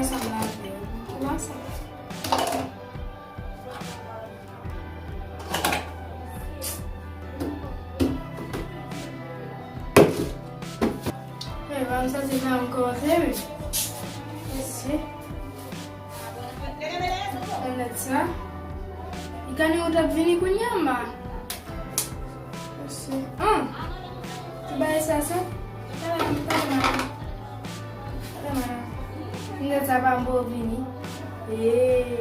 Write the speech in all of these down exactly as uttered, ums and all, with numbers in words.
Sa m lave. Kouman sa? Men, pa m santi nan m kòmanse, wi. Mesye. Gade sa. Li gade ou t ap vini kounye a, ma. Mesye. Ah! Ti bagay sa, sa? Talè, talè, madanm. Talè, madanm. M gade sa pa m pou vini. Ee.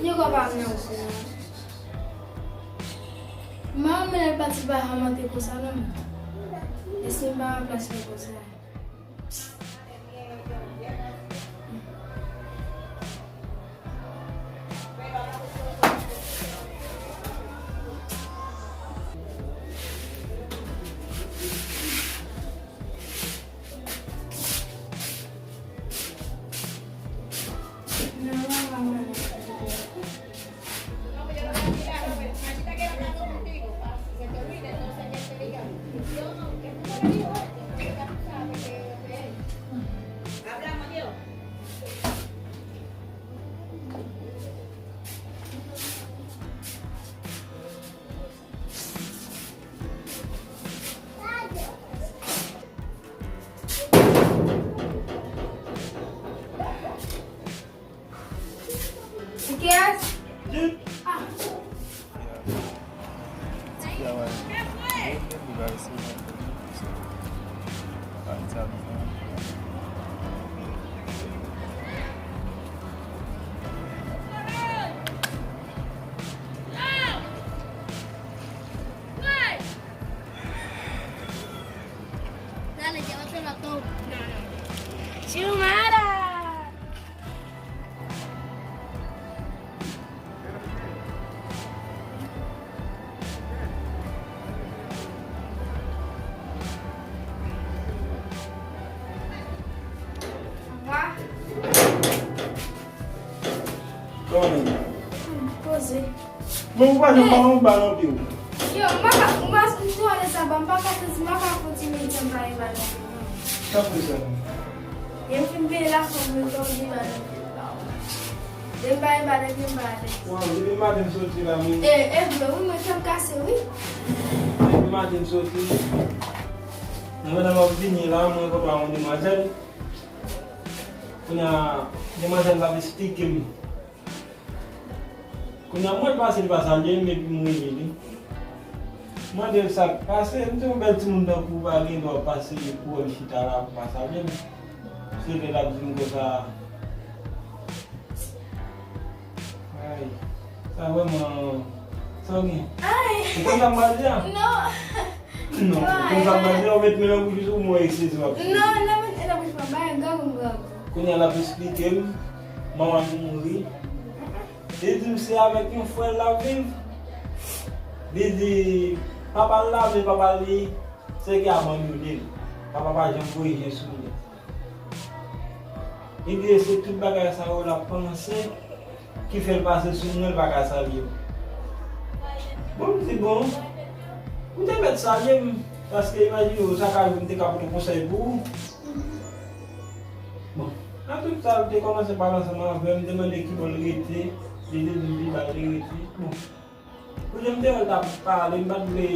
Yo pa pa nan kou. Manman l pati pa ranmante konsa non. E si m pa ranplase l konsa. Ou kiyès? Ah. Chumara! Kòman? Poze. Men ou pa janm ba yon bal nan pye w. Yo, m pa ka, m pa, m tou alèz sa, m pa ka santi, m pa ka kontinye di m pa gen bal nan pye m, non. Sa pou sa? Lè m fin peye lafanm mwen, kòm di bal nan pye m, pa w. Lè m pa gen bal nan pye m, pa alèz. Waw, depi maten m soti la, men. E, e vre, wi, mwen kè m kase, wi. Depi maten m soti. Mwen, pandan m ap vini la, mwen kontre yon demwazèl. Kounye a, demwazèl la ap esplike m. Kounye a, mwen pase, li pa salye m, epi m rele li. Mande l sa k pase, m di yon bèl timoun tankou w pa gen dwa pase pou wè m chita la pou pa salye m. Se lè l ap di m konsa. Ay, sa vrèman, sa w gen? Ay! Ou konn sa m pral di a? Non! Non, ou konn sa m pral di a, ou met men nan bouch ou, mwen sezi w ap sezi. Non, non, met men nan bouch mwen, bay grangou, grangou. Kounye a l ap esplike m, manman l mouri. Li di m se avèk yon frè l l ap viv. Li di papa l la, men papa li, se ki abandone l. Papa pa janm voye je sou li. Li di se tout bagay sa yo l ap panse ki fè l pase sou mwen, l pa ka salye m. Bon, m di bon, ou te mèt salye m, paske imajine w, sa ka rive m te ka pote konsèy pou ou. Bon, nan tout sa, l te kòmanse pale ansanm avè m, m te mande kibò l rete, li te di m pi ba l te rete. Bon, kounye a m te wè l t ap pale, m pa t vle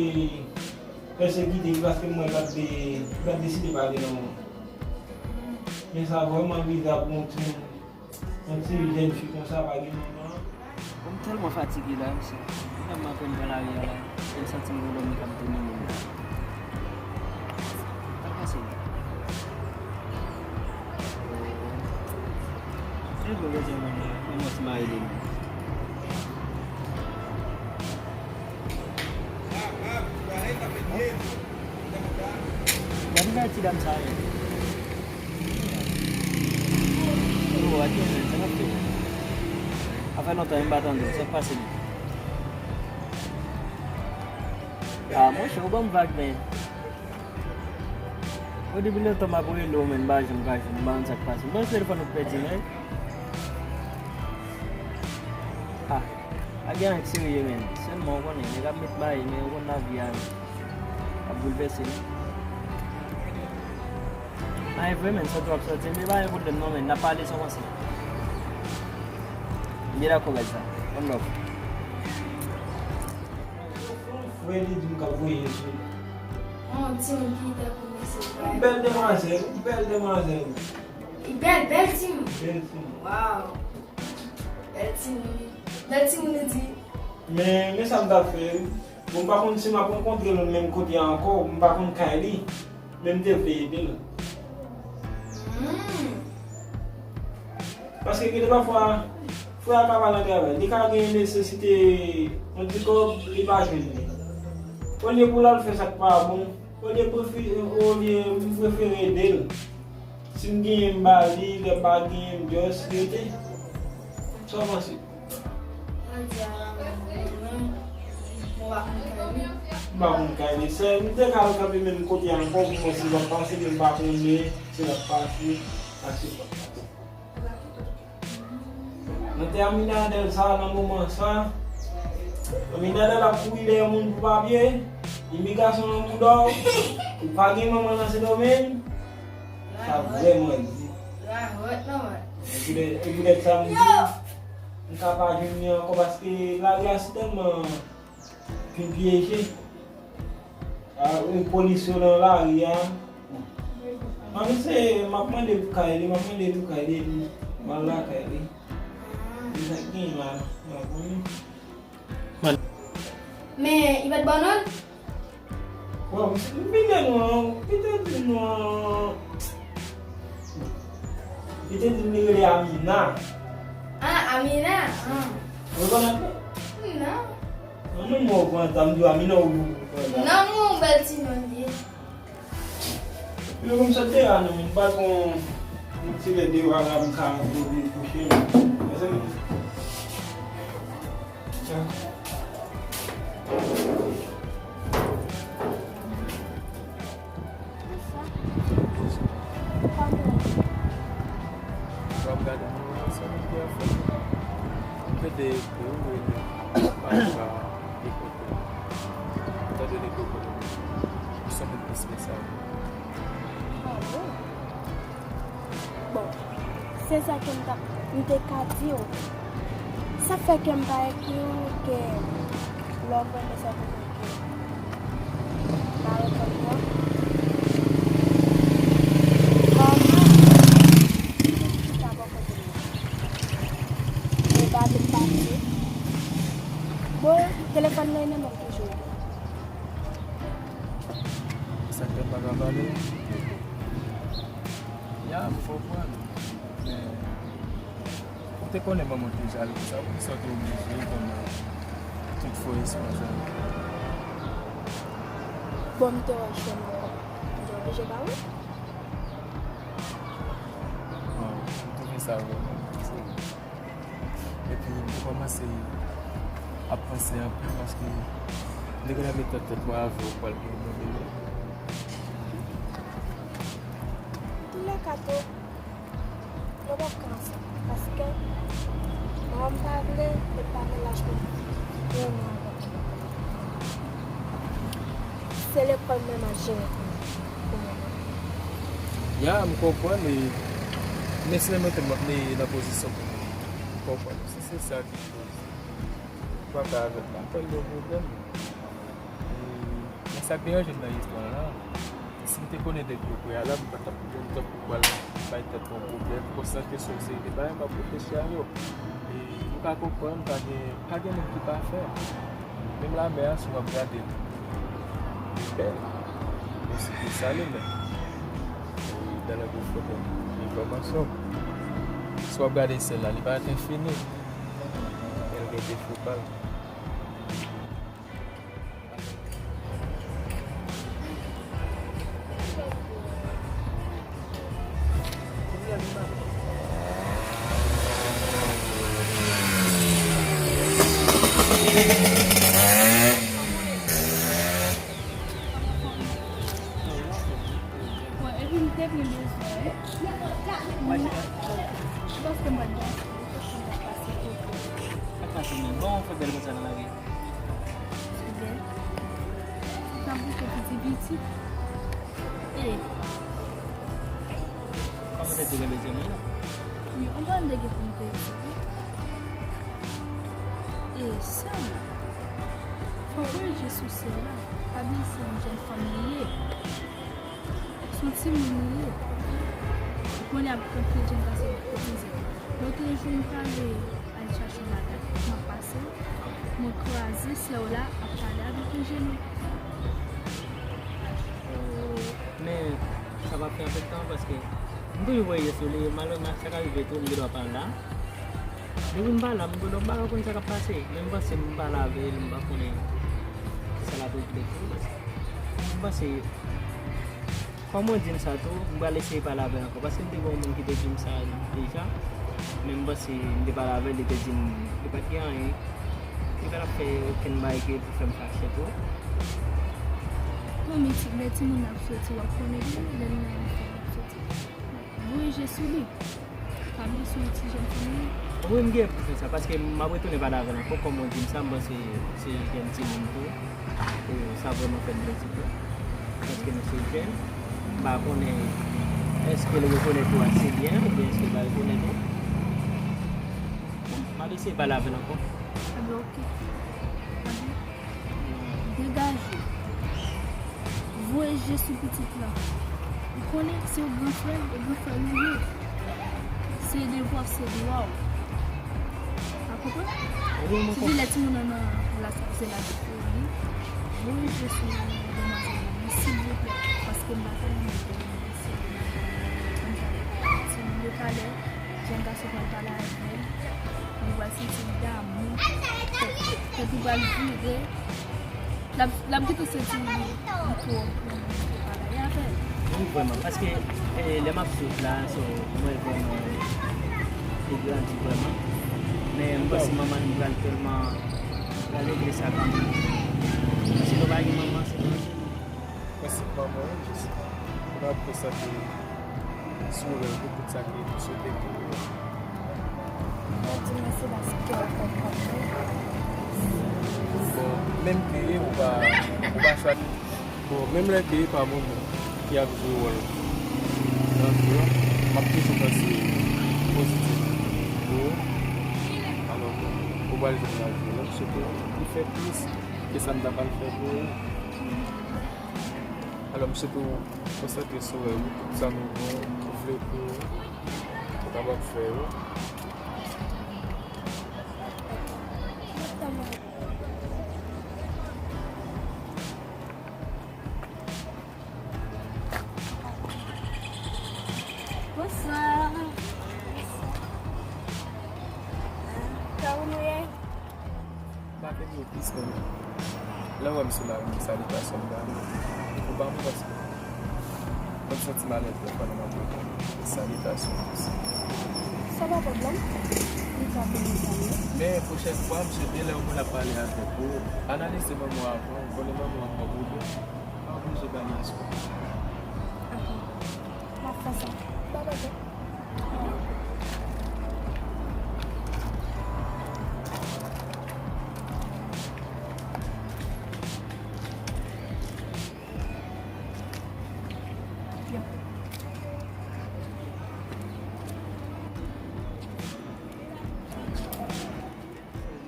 pèsekite li paske m wè l pa t vle, li pa t deside pale non. Men sa vrèman bizarre pou yon timoun. Yon ti jèn fi konsa pa gen manman. Bon, m tèlman fatige la, mesye. Kòman m aprann pran lari a la, e m santi m gon lòm ki ap domine m la. Sa k pase la? Oh. Se vre, rete yon manman, manman ti mari li. Gade bagay ti dam sa ye. Yo, atè, men, sa k ap fèt? Sa fè lontan m pa tande w, sa k pase menm? Ah, monchè, ou ban m vag, men. Ou depi lontan m ap rele w, men m pa janm ka jwenn ou, m pa konn sa k pase. M panse telefòn ou pèdi, men. Ah, pa gen anyen k serye, men. Sèlman, ou konnen, nèg ap met bagay, men ou konn lavi a ap boulvèse, men. Ay, vre, men, sòti w ap sòti, men pa gen pwoblèm, non, men, n ap pale san panse. M byen dakò, gad sa. One love. Frè li di m k ap voye sou li. Yon timoun ki tankou mesye sa. Yon bèl demwazèl, yon bèl demwazèl. Li bèl, bèl timoun. Bèl timoun. Waw. Bèl timoun li. Bèl timoun li di. Men, men sa m t ap fè, wi. Bon, m pa konn si m ap rankontre l menm kote a ankò, m pa konn kay li, men m te vle ede l. Hmm. Paske gen de pafwa, frè a ka pa nan travay, li ka gen nesesite yon ti kòb, li pa jwenn li. Olye pou l al fè sa k pa bon, olye pwofi-, olye m prefere ede l. Si m genyen, m ba li, lè m pa genyen, m just rete. Sa w panse? Jodi a la, mwen, mwen, mwen pa konn kay li. M pa konn kay li. Se, m te ka al kanpe menm kote a ankò pou mwen si l ap pase, men m pa konnen si l ap pase ak si l p ap pase. Nan tè Aminadèl sa, nan moman sa, Aminadèl ap kouri dèyè moun pou papye, imigrasyon nan bouda w, ou pa gen manman nan Sendomeng, sa vrèman di. E poutèt, e poutèt sa, m di, m ka pa jwenn li ankò, paske lari a si tèlman fin pyeje. A, wi, polis yo nan lari a. An, se, m ap mande pou kay li, m ap mande pou kay li, epi m al lakay li. Li sa k gen la, m ap konnen. Men, li pa t ba w non l? Bon, m vin de nou an, li te di nou an, li te di m li rele Amina. Ah, Amina? Ah. Ou rekonèt li? Non. An nou mò pran tan, m di w Amina ou pran tan. Non, yon bèl ti non li ye. Yo, m sot de a, non, m pa gon, m tire de a la, m ka antre vin kouche, non. Mezanmi. Sa m gade moun nan, sa moun ki ap fè. M pede pou ou, e pa pa de kote. Tande de kote. Ou se moun ki espesyal. Ah bon? Bon, se sa ke m ta, m te ka di w. Sa fè ke m pa ekri w ke lè w renmen sa pou mwen ke m pa reponn ou. Kòman? Chita bò kote m nan. Mwen pa vin pati. Bon, telefòn nan nan men m toujou. Sa k fè m pa ka pale? Ya, m konprann. Men, ou te konnen manman w te jalouz, sa poukisa w te oblije konnen tout fo espas sa? Bon, m te wè w jwenn mwen, m te oblije ba ou. Bon, m twouve sa vrèman difisil. Epi, m te kòmanse ap panse anpil paske m te gentan met nan tèt mwen avè w pral gen yon bon demè. Toulèka tou, nou p ap ka ansanm. Paske, mwen, m pa vle, e m pa gen laj pou m renmen avèk ou. Se lekòl mwen m ap jere pou, pou mwen. Ya, m konprann, e, men se mwen ke m ap mete nan pozisyon pou mwen. M konprann. Si se sa ki koz ou pa ka avè m, m pa kwè l gen pwoblèm. E, men sa k deranje m nan istwa la, si m te konnen depi o preyalab, m pa t ap jwenn tan pou pral bay tèt mwen pwoblèm, konsantre sou yon seri de bagay m ap reflechi a yo. E, ou ka konprann, pa gen, pa gen moun ki pafè. Menm lamè a, si w ap gade l, li bèl. Men si pou sale, men li nan pwofondè, li vrèman sonb. Si w ap gade syèl la, li pa t enfini. Men l gen defo pa l. Bon, fè bèl konsa nan lavi. Fè bèl. Sa bouke piti piti. E. Kòman se te gen bezwen mwen la? Wi, on pral de gen pou m te eksplike. E sè la. Fò w je sou sè la. Pa bliye se yon jèn fanm li ye. Se yon timoun li ye. Ou konnen ap pran pye Djangase kotize. Lòt jou m prale al chache yon bagay. M ap pase, mwen kwaze sè w la ap pale avèk yon jenòm. Men, sa pa fè anpil tan paske m toujou voye je sou li. Malèrezman, sa ka rive tou, m gendwa pa la. Depi m pa la, m gendwa pa konn sa k ap pase. Men m panse m pale avè l, m pa konnen kisa l ap regle tou. M panse, kòm mwen di m sa tou, m pral eseye pale avè l ankò. Paske m te gen yon moun ki te di m sa deja. Men m panse m te pale avè l, li te di m li pa t gen anyen. Li pa t ap fè okenn bagay ki pou fè m fache tou. Non, men ti, lè timoun ap soti, w ap konnen tou, lè l nan enfò l ap soti. Voye je sou li. Pa bliye se yon ti jèn fanm li ye. Wi, m gen pou fè sa, paske m ap retounen pale avè l ankò, kòm mwen di m sa, m panse se jèn timoun tou. E sa vrèman fè m plezi tou. Paske nou se jèn, m pa konnen èske l rekonèt ou ase byen, oubyen èske l pa rekonèt ou. Bon, m ap eseye pale avè l ankò. Ebyen, oke. Degaje. Voye je sou pitit la. Ou konnen se yon gran frè, yon gran frè li ye. Se devwa, se dwa w. Ou konprann? Wi, mwen konprann. Sitou lè timoun nan nan klas, se la ki fè li. Voye je sou demwazèl la, silvouplè, paske m pa tèlman renmen timoun yo talè. Jèn gason pral pale avè l, li pral santi l damou, tèt li pral vire, l ap, l ap gentan santi li, li twò gran pou pale avè l. Wi, vrèman, paske, eh, lè m ap sot la, so, m wè vrèman, li grandi vrèman. Men m panse manman li pral tèlman, pral regle sa kanmenm. Paske lè w pa gen manman, se pa Prensip manman an, jis, ou pa ap konsante sou rèv ou, tout sa ke nou swete pou ou. Mwen di mwen se paske w konprann mwen. Bon, menm ke ou pa, ou pa chwazi. Bon, menm lè ke pa manman ki ap jwe wòl nan vi an, m ap toujou panse pozitif pou ou. Alò, ou pral jwenn lavi w, m swete ou fè plis ke sa m ta pral fè pou ou. Alò, m swete w konsantre sou rèv ou, tout sa nou, nou vle pou ou, ou kapab fè yo. Bonswa. Kòman w ye? M pa kenbe w plis, men lè w wè m sou lari, m salitasyon m ba ou. Ou ba m respè. Mwen santi m alèz lè pandan m ap reponn ou. Salitasyon plis. Sa pa pwoblèm. Li pa pwoblèm sa, non. Men pwochèn fwa, m swete lè yon moun ap pale avèk ou, analize manman w avan, ou konnen manman w ap ba w pwoblèm. Pa oblije ba li respè. Ok. M ap fè sa. Ba respè.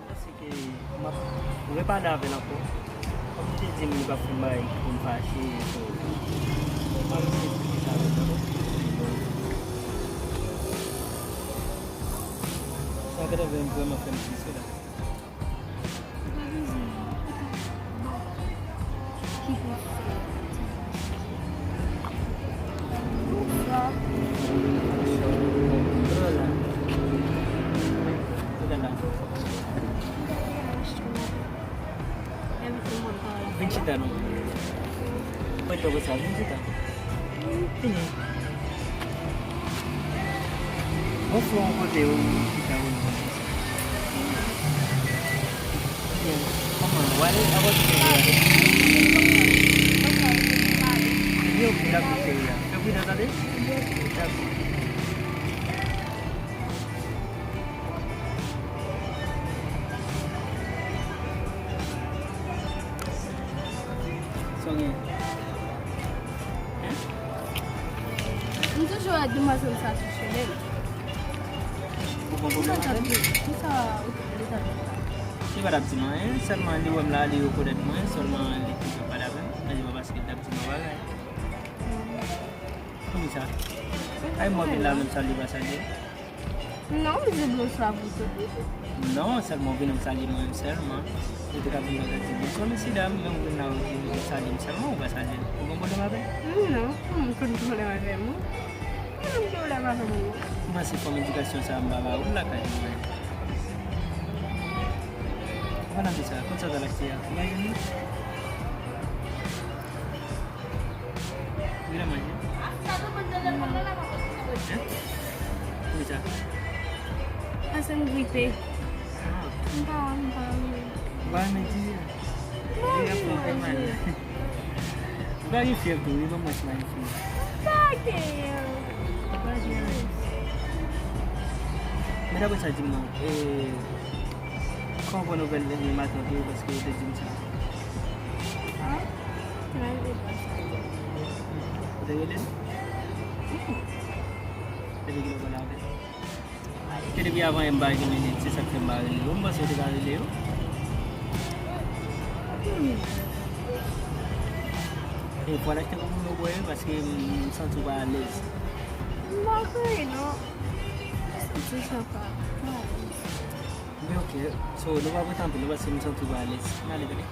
Paske m ap repale avè l ankò. Kòm li te di m li p ap fè m bagay ki pou m fache, so, m ap eseye esplike sa avè l ankò. Sa gentan vin vrèman fè m tris wi la. Ou pa bezwen, ou pa, bon. Ki pou fè? Bonswa. Hola. Hola. Vin chita non. Mwen te wè sa, vin chita. Fini. Bon, fò yon kote ou chita ou non. Byen. Kòman? W ale avòt fè vwayaj. Byen, ok, dakò, cheri a. Fè pridan, tande? Dakò. M toujou wè demwazèl sa sou chanèl. Ou gon pwoblèm avè l? Kisa ou te vle tande? Li pa t ap di m anyen, sèlman li wè m la, li rekonèt mwen, sèlman li toujou pale avè m. Men se pa paske l t ap di m yon bagay. Poukisa? Ay, mwen vin la menm salye pa salye. Non, m di bonswa pou tout. Non, sèlman w vin w salye mwen sèlman. Ou te ka vin la di bonswa mesye dam, men w vin la w di w salye m sèlman, ou pa salye l. Ou gon pwoblèm avè l? Non, m konn pwoblèm avè m. M konn pwoblèm avè m. M panse fòm edikasyon sa a m pa ba ou l lakay mwen. An palan de sa, kòb sa w t al achte a, ou pa jwenn li? Ou gentan manje? Hein? Poukisa? Paske m gripe. Ah. M pa, m pa. Ou pa renmen diri a? Diri ap fè w fè mal. Ou pa gen fyèv tou, wi, ban m wè si w pa gen fyèv. M pa gen. Ou pa gen. Men dapre sa, di m non, e, kòman w pran nouvèl Leni maten an tou, paske yo te di m sa? Ah, m pa rele papa. Ou te rele l? Wi. Depi kilè w pale avè l? Ke depi avan yè m pa gen minit, se sa k fè m pa rele yo. M panse w te ka rele yo. Hmm. E pou al achte pou mwen bwè, paske m santi w pa alèz. M pa kwè non. M santi sa pa, pa alèz. Men ok, so nou pa pote anpil, nou paske m santi w pa alèz. N ale, tande.